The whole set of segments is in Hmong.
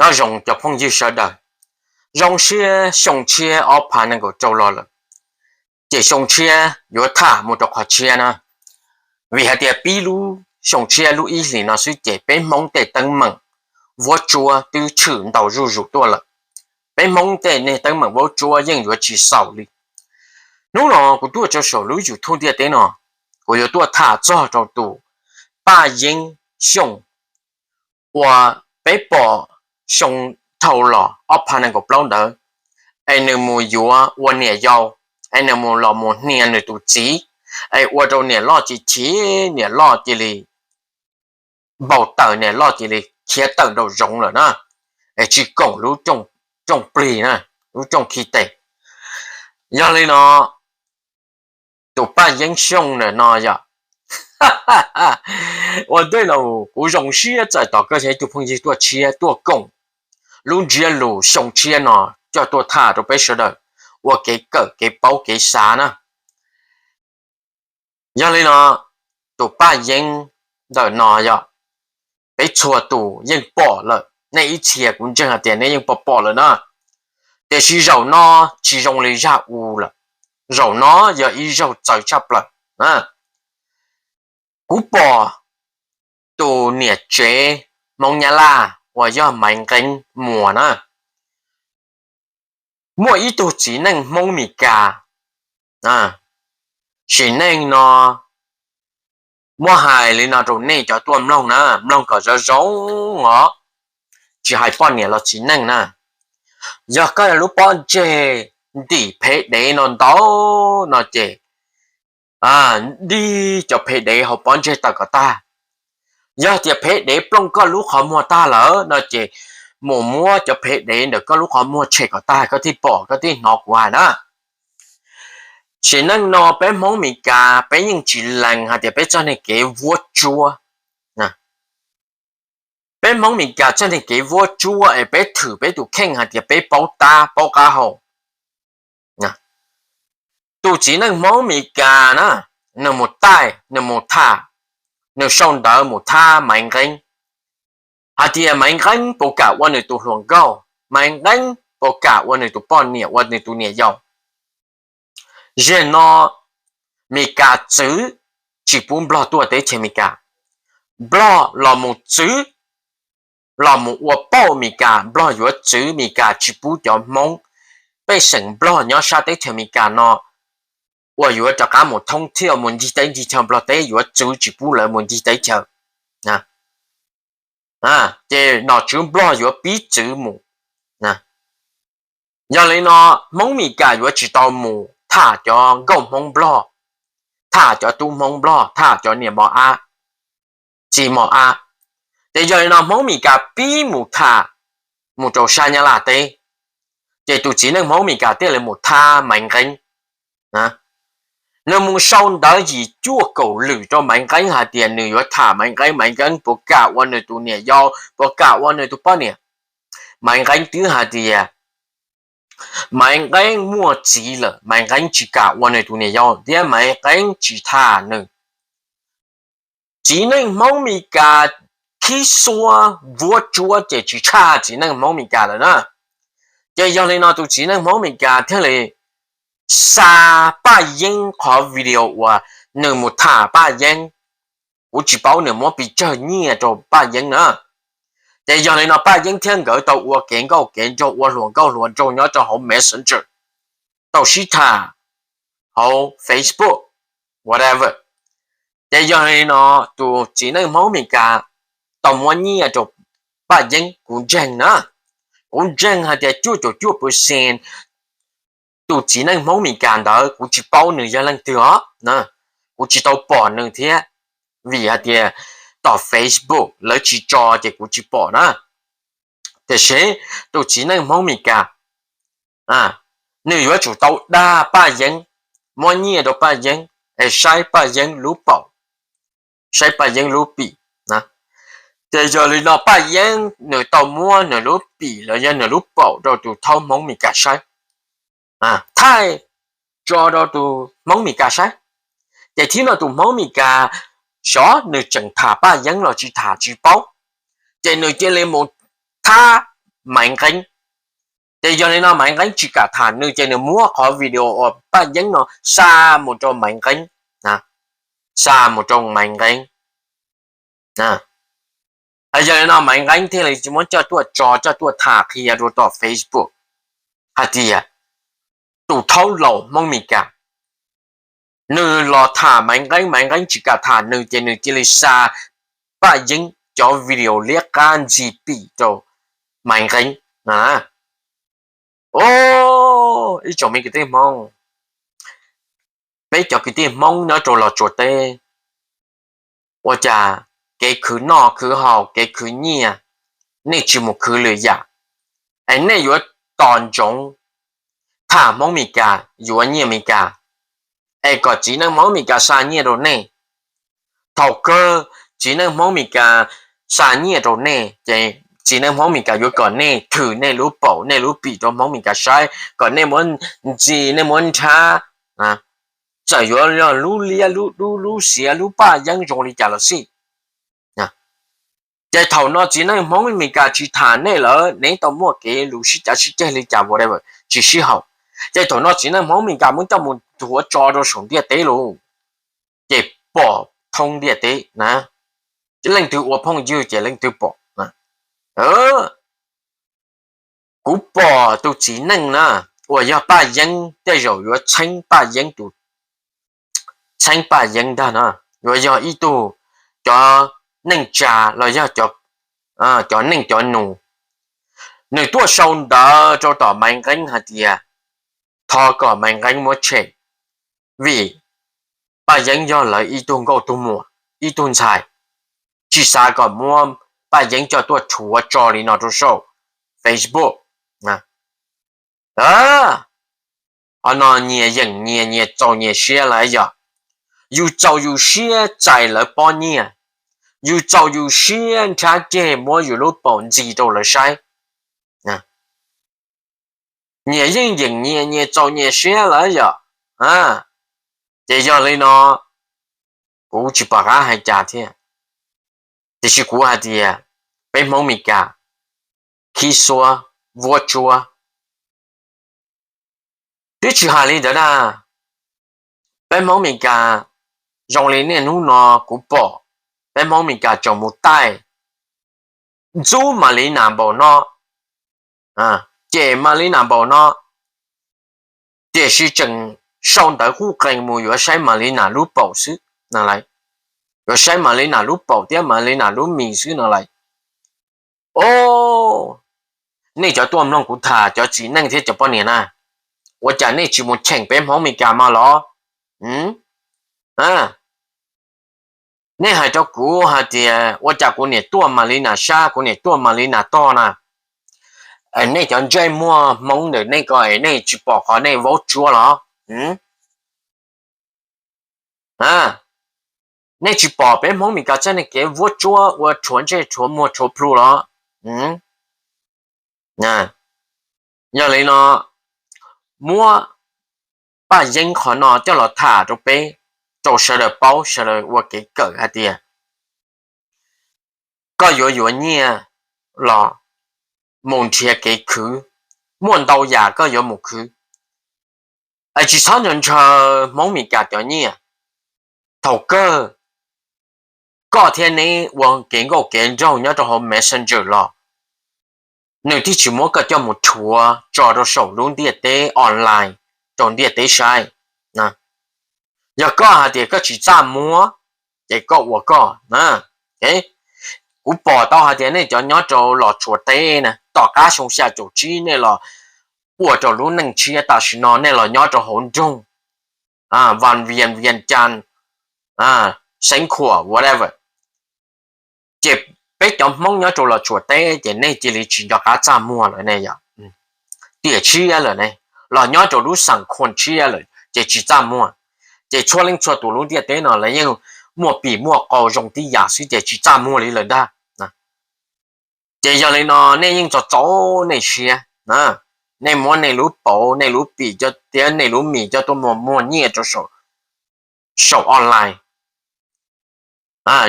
Nyob zoo cov phooj ywg sawv daws, zoo siab xyoo tshiab ob phav nees nkaum rau los lawm, ces xyoo tshiab yuav tham mus rau qhov tshiab na. Vim hais tias pib lub xyoo tshiab lub ib hlis no xwb ces peb Hmoob tej teeb meem vuab tsuab twb tshwm ntau zuj zus tuaj lawm. Peb Hmoob tej niag teeb meem vuab tsuab yeej yuav tsis xaus li. Hnub no kuv tuaj rau saum lub YouTube ntiaj teb no, kuv yuav tuaj tham txog rau tus Paj Yeeb Xyooj uas peb pom xyoo dhau los ob phav nees nkaum plaub ntawd, es nws mus yuav ua niam yau, es nws mus los mus hnia nws tus txiv, es ua rau niam loj ces chim, niam loj cia li npau taws, niam loj cia li khiav tawm nraum zoov lawm na, es tsis koom lub rooj plig na, lub rooj khi tes. Yog li no, tus Paj Yeeb Xyooj ntawm no yog, ua ntej los kuv zoo siab txais tos koj ib tug phooj ywg tuaj tshiab tuaj koom lub ntsiab lus xyoo tshiab no coj tuaj tham rau peb sawv daws ua kev kawm kev paub kev xav na. Yog li no, tus Paj Yeeb ntawm no yog peb txhua tus yeej pom lawm, nej ib txhia kuv ntseeg hais tias nej yeej pom pom lawm na. Tiam sis zaum no tsis zoo li zaj u lawm, zaum no yog ib zaug txawv tshaj plaws. Kuv pom tus niam tsev Hmoob Nyab Laj uas yog Maiv Nqeeb Muas na, muaj ib tug txiv neej Hmoob Mes Kas, sim neej no muab hais li no rau nej cov tuaj mloog na, mloog kom zoo zoo os, tsis hais poj niam los txiv neej na. Yog koj yog lub pob ntseg ntim phev dev no ntau no ces dig cov phev dev hauv pob ntseg tawm kom tag. Yog tias phev dev plooj koj lub qhov muag tag lawm no ces mus muab cov phev dev ntawm koj lub qhov muag tshem kom tag koj thiaj pom koj thiaj hnov kuv hais na. Sim neej no peb Hmoob Mes Kas peb yeej tsis lees hais tias peb txoj niag kev vuab tsuab, peb Hmoob Mes Kas txoj niag kev vuab tsuab es peb thwm peb tus kheej hais tias peb paub tab paub qab hau. Tus txiv neej Hmoob Mes Kas na, nws mus taij, nws mus tham, nws sau ntawv mus thab Maiv Nqeeb hais tias Maiv Nqeeb puas kam ua nws tus hluas nkauj, Maiv Nqeeb puas kam ua nws tus poj niam ua nws tus niam yau. Zaum no Mes Kas txwv tsis pub Nplog tuaj teb chaws Mes Kas, Nplog los mus txwv, los mus ua pauj Mes Kas, Nplog yuav txwv Mes Kas tsis pub cov Hmoob pej xeem Nplog nyob sab teb chaws Mes Kas no uas yuav rov qab mus thoob thiaj mus ncig teb ncig chaw, Nplog teb yuav txwv tsis pub lawv mus ncig teb chaws, ces nom tswv Nplog yuav pib txwv mus. Yog li no Hmoob Mes Kas yuav tsis tau mus tham cov nkauj Hmoob Nplog, tham cov tub Hmoob Nplog, tham cov niam mos ab, txiv mos ab. Ces yog li no Hmoob Mes Kas pib mus tham, mus rau sab Nyab Laj teb, ces tus txiv neej Hmoob Mes Kas thiaj li mus thab Maiv Nqeeb. Nws mus sau ntawv yim cuaj kaum lwm rau Maiv Nqeeb hais tias nws yuav tham Maiv Nqeeb, Maiv Nqeeb puas kam ua nws tus niam yau, puas kam ua nws tus poj niam. Maiv Nqeeb twb hais tias Maiv Nqeeb muaj txiv lawm, Maiv Nqeeb tsis kam ua nws tus niam yau thiab Maiv Nqeeb tsis tham nws. Txiv neej Hmoob Mes Kas khib xuab vuab tsuab ces tsis tshaj txiv neej Hmoob Mes Kas lawm na. Ces yog li no tus txiv neej Hmoob Mes Kas thiaj li xa Paj Yeeb qhov video uas nws mus tham Paj Yeeb. Kuv tsis paub nws muab pes tsawg nyiaj rau Paj Yeeb na. Ces yog li no Paj Yeeb thiab nkawd tau ua kev nkauj kev nraug, ua hluas nkauj hluas nraug nyob rau hauv Messenger, tau sib tham hauv Facebook, whatever. Ces yog li no tus txiv neej Hmoob Mes Kas tau muab nyiaj rau Paj Yeeb, kuv ntseeg na, kuv ntseeg hais tias cuaj caum cuaj percent tus txiv neej Hmoob Mes Kas ntawd kuv tsis paub nws yog leej twg os, kuv tsis tau pom nws thiab, vim hais tias tom Facebook lawv tsis tso ces kuv tsis pom na. Tiam sis tus txiv neej Hmoob Mes Kas nws yuav tsum tau dag Paj Yeeb, muab nyiaj rau Paj Yeeb es saib Paj Yeeb lub paum, saib Paj Yeeb lub pim. Ces yog li no Paj Yeeb nws tau muab nws lub pim los yog nws lub paum rau tus thaub Hmoob Mes Kas saib, thaij tso rau tus Hmoob Mes Kas saib. Ces thiab no tus Hmoob Mes Kas xyov nws tseem tham Paj Yeeb los tsis tham tsis paub, ces nws cia li mus thab Maiv Nqeeb. Ces yog li no Maiv Nqeeb tsis kam tham nws ces nws muab qhov video uas Paj Yeeb no xa mus rau Maiv Nqeeb, xa mus rau Maiv Nqeeb. Yog li no Maiv Nqeeb thiaj li muab coj tuaj tso, coj tuaj tham qhia rau tom Facebook hais tias tus thaub laus Hmoob Mes Kas, nws los tham Maiv Nqeeb, Maiv Nqeeb tsis kam tham nws ces nws cia li xa Paj Yeeb cov video liab qab ntxi pim rau Maiv Nqeeb. Ib tsoom me kwv tij Hmoob, peb cov kwv tij Hmoob nyob rau Los Tsuas teb, ua cas kev khwv noj khwv haus, kev khwv nyiaj, nej tsis mus khwv lwm yam, es nej yuav tos ntsoov tham Hmoob Mes Kas yuav nyiaj Mes Kas, es kom txiv neej Hmoob Mes Kas xa nyiaj rau nej. Thaum kawg txiv neej Hmoob Mes Kas xa nyiaj rau nej ces txiv neej Hmoob Mes Kas yuav kom nej thwm nej lub paum nej lub pim rau Hmoob Mes Kas saib, kom nej muab ntxi nej muab nrhab, txawm yuav yog lub liab lub dub lub xiav lub Paj Yeeb zoo li cas los xij. Ces thaum no txiv neej Hmoob Mes Kas tsis tham nej lawm, neb tau muaj kev lus sib cav sib ceg li cas whatever tsis sib haum, ces thaum no txiv neej Hmoob Mes Kas muab coj mus nthuav tso rau saum ntiaj teb lawm, ces pom thoob ntiaj teb na. Leej twg ua phooj ywg ces leej twg pom. Kuv pom tus txiv neej na, uas yog Paj Yeeb, tej zaum yuav txheeb Paj Yeeb tus, txheeb Paj Yeeb ntag no, yuav yog ib tug cov neej tsa los yog cov neej cov nus. Nws tuaj sau ntawv rau tom Maiv Nqeeb hais tias thov kom Maiv Nqeeb muab tshem, vim Paj Yeeb yog lawv ib tug nkauj tug muam, ib tug ntxhais, tsis xav kom muab Paj Yeeb coj tuaj rhuav tso li no rau saum Facebook. Qhov no nyias yeem nyias, nyias txaus nyias siab lawm yog, yus txaus yus siab txais lawv pob nyiaj, yus txaus yus siab nrhab ceg muab yus lub paum ntxi rau lawv saib. Nyias yeej yeem nyias, nyias txaus nyias siab lawm yog. Ces yog li no kuv tsis pom qab hais cas thiab, tiam sis kuv hais tias peb Hmoob Mes Kas khib xuab vuab tsuab. Twb tsis hais li ntawd na, peb Hmoob Mes Kas zoo li niaj hnub no kuv pom peb Hmoob Mes Kas tseem mus taij ntxub Mas Li Nas npaum no, cem Mas Li Nas npaum no, tiam sis tseem sau ntawv quj qees mus yuav saib Mas Li Nas lub paum xwb no lauj, yuav saib Mas Li Nas lub paum thiab Mas Li Nas lub mis xwb no lauj. O, nej cov tuaj mloog kuv tham cov txiv neej thiab cov poj niam na, ua cas nej tsis mus cheem peb Hmoob Mes Kas mas los? Nej hais rau kuv hais tias ua cas kuv niam tuaj Mas Li Nas sab, kuv niam tuaj Mas Li Nas tog na. Nej cov ntsej muag Hmoob ntawm nej ko es nej tsis pom qhov nej vaub tsuab los? Nej tsis pom peb Hmoob Mes Kas txoj kev vuab tsuab ua rhuav ntsej rhuav muag rhuav plhu los? Yog li no, muab Paj Yeeb qhov no coj los tham rau peb, rau sawv daws paub, sawv daws ua kev kawm hais tias koj yuav yuav nyiaj los mus nrhiav kev khwv, muaj ntau yam koj yuav mus khwv. Es tsis txhob ntshaw ntshaw Hmoob Mes Kas cov nyiaj. Thaum kawg koj thiab neb ua kev nkauj kev nraug nyob rau hauv Messenger los, nws thiaj tsis muab koj coj mus rhuav tso rau saum lub ntiaj teb online rau ntiaj teb saib. Yog koj hais tias koj tsis txaj muag, ces koj ua koj. Kuv pom tau hais tias nej cov nyob rau Los Tsuas teb na, tom qab xyoo xya caum tsib nej los ua rau lub neej tshiab, tam sim no nej los nyob rau hauv nroog, Vas Vias, Vias Cas, Xeev Khuam, whatever. Ces peb cov Hmoob nyob rau Los Tsuas teb ces nej cia li tsis nco qab txaj muag lawm ne yom. Tiam tshiab lawm ne, los nyob rau lub xeev Khuam tshiab lawm ces tsis txaj muag. Ces txhua leej txhua tus lub ntiaj teb no lawv yeej muaj pim muaj qau zoo tib yam xwb ces tsis txaj muag li lawm ntag. Ces yog li no nej yeej txaus txaus nej siab, nej muab nej lub paum nej lub pim thiab nej lub mis coj tuaj muag muag nyiaj rau saum online.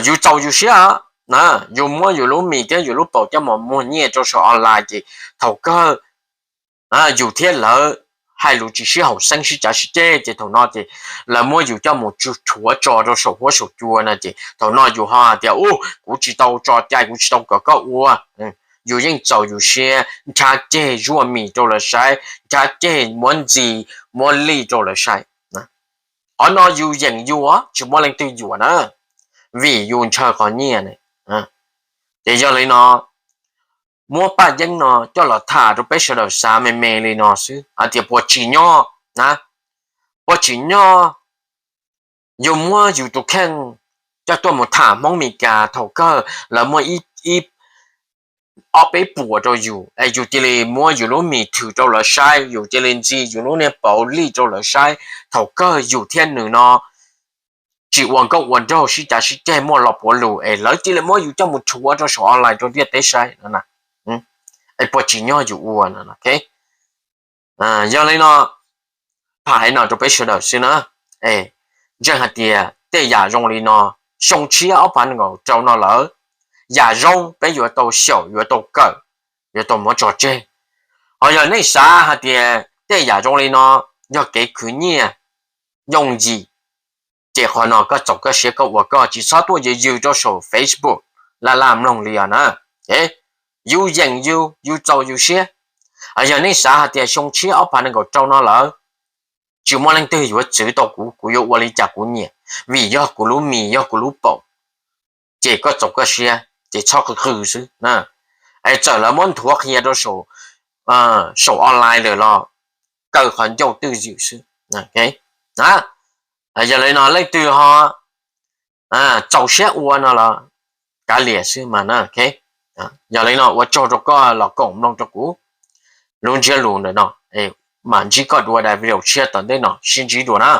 Yus txaus yus siab, na, yus muab yus lub mis thiab yus lub paum coj mus muag nyiaj rau saum online ces thaum kawg yus thiab lawv hais lus tsis sib haum xeeb sib cav sib ceg ces thaum no ces lawv muab yus coj mus tsuj rhuav tso rau saum huab saum cua no ces thaum no yus ho hais tias, u, kuv tsis tau tso cai, kuv tsis tau kom koj ua. Yus yeej txaus yus siab nrhab ceg zuaj mis rau lawv saib, nrhab ceg muab ntxis muab lij rau lawv saib. Qhov no yus yeem yus, tsis muaj leej twg yuam na, vim yus ntshaw qhov nyiaj ne. Ces yog li no, muab paj yeeb no coj los tham rau peb sawv daws xav me me li no xwb hais tias puas tsim nyog na, puas tsim nyog yus muab yus tus kheej coj tuaj mus tham Hmoob Mes Kas thaum kawg lawv muaj ib, ib, ob peb puas rau yus es yus cia li muab yus lub mis thwm rau lawv saib, yus cia li ntxi yus lub niag paum lij rau lawv saib, thaum kawg yus thiab nws no tsis ua nkauj ua nraug sib cav sib ceg muaj lo puav lus es lawv cia li muab yus coj mus rhuav rau saum online rau ntiaj teb saib no na. Es puas tsim nyog yus ua no? Yog li no, tham li no rau peb sawv daws xwb na. Ntseeg hais tias tej yam zoo li no, xyoo tshiab ob phav nees nkaum rau no lawm, yam zoo peb yuav tau xyaum, yuav tau kawm, yuav tau muab tso tseg. Ho yog nej xav hais tias tej yam zoo li no yog kev khwv nyiaj yooj yim, ces qhov no koj txaus koj siab koj ua koj, tsis txhob tuaj yws yws rau saum Facebook laj laj mloog li os na. Yus yeem yus, yus txaus yus siab. Yog nej xav hais tias xyoo tshiab ob phav nees nkaum rau no lawm, tsis muaj leej twg yuav txwv tau kuv, kuv yuav ua li cas kuv nyiam, vim yog kuv lub mis, yog kuv lub paum, ces koj txaus koj siab ces txhob qw qw xwb. Es txawm lawv muab nthuav qhia rau saum online lawm los kaw qhov ncauj twj ywm xwb. Yog li no leej twg ho txaus siab ua no los kav liam xwb mas na. Yog li no ua tsaug rau koj los koom mloog rau kuv lub ntsiab lus ntawm no, mam ntsib koj dua daim video tshiab tom ntej no, sib ntsib dua na.